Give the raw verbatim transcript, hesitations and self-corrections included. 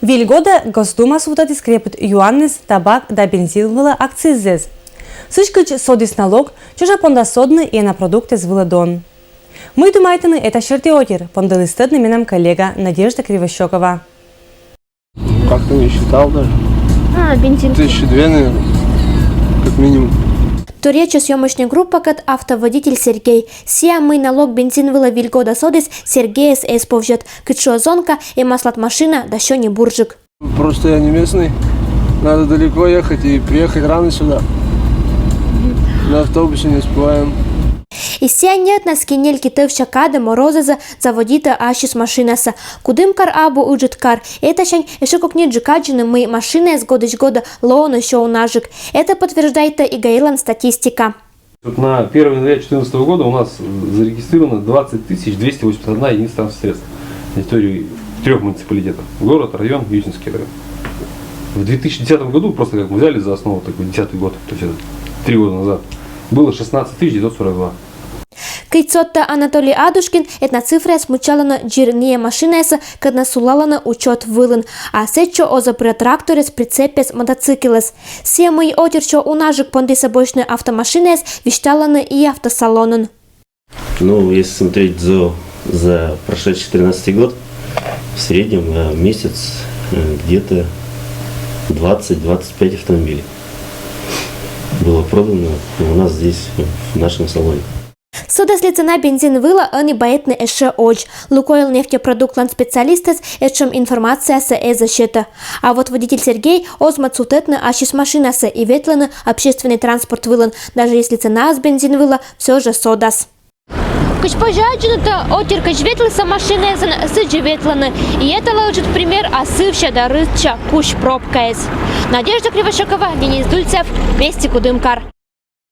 Выль года Госдума сувтатіс крепыт юаннэс, табак да бензин вылэ акцизэс. Сыӵе кыӵе содӥз налог, ӵошен понда содны и на продуктэз вылэ дон. Мый думайтыны эта сьӧры отир, пондылӥз тӧдны мынам коллега Надежда Кривощёкова. Как-то не считал даже. А, бензин. Тысячи две, наверное, как минимум. Торъя ӵоже съёмочной группакад автоводитель Сергей. Сыӵе, мый налог бензин вылэ выль года содӥз, Сергеез ӧз повзёт. Кыӵе ке зонка, эм аслад машина, да ещё не буржик. Просто я не местный. Надо далеко ехать и приехать рано сюда. На автобусе не успеваем. И сыӵе ньӧтнас кинель китывся кадь морозэз заводитэ ассьыс машинасэ. Кудымкар абу ыджыт кар. Этасянь эшшо кокни ӝук адӟыны, мый машинаез годысь годэ лоно ещё уна ик. Это подтверждает и ГАИлэн статистика. Вот на первое января две тысячи четырнадцатого года у нас зарегистрировано двадцать тысяч двести восемьдесят одна единица транспортных средств на территории трех муниципалитетов. Город, район, Юдинский район. В две тысячи десятом году, просто как мы взяли за основу такой десятый год, то есть это три года назад, было шестнадцать тысяч девятьсот сорок два. Кызь содтэ Анатолий Адушкин этноцифраез мучалыны ӟырние машинаез, кытын сулаланы учёт вылын. А сыӵе озьы пыре тракторез, прицепез, мотоциклэз. Сыӵе, мый отир ещё уна ик пондыса бочны автомашинаез, висьталаны и автосалонын. Ну, если смотреть за, за прошедший тринадцатый год, в среднем на месяц э, где-то двадцать-двадцать пять автомобилей было продано у нас здесь, в нашем салоне. Содасьлы цена бензин вылэ ӧні баетны эшшо одӟ. Лукойл нефтепродуктлэн специалистэз этшем информациясэ ӧз сётэ. А вот водитель Сергей оз мед сувтэтны ассьыс машинасэ и ветлыны общественный транспорт вылын, даже если ценаез бензин вылэ всё же содас. Кызьы позьы адӟыны, та отир кызьы ветлыса машинаезын, сыӵе ветлыны. И это лэчыт пример асывся да рытча кузь пробкаез. Надежда Кривощёкова, Денис Дульцев, Вести Кудымкар.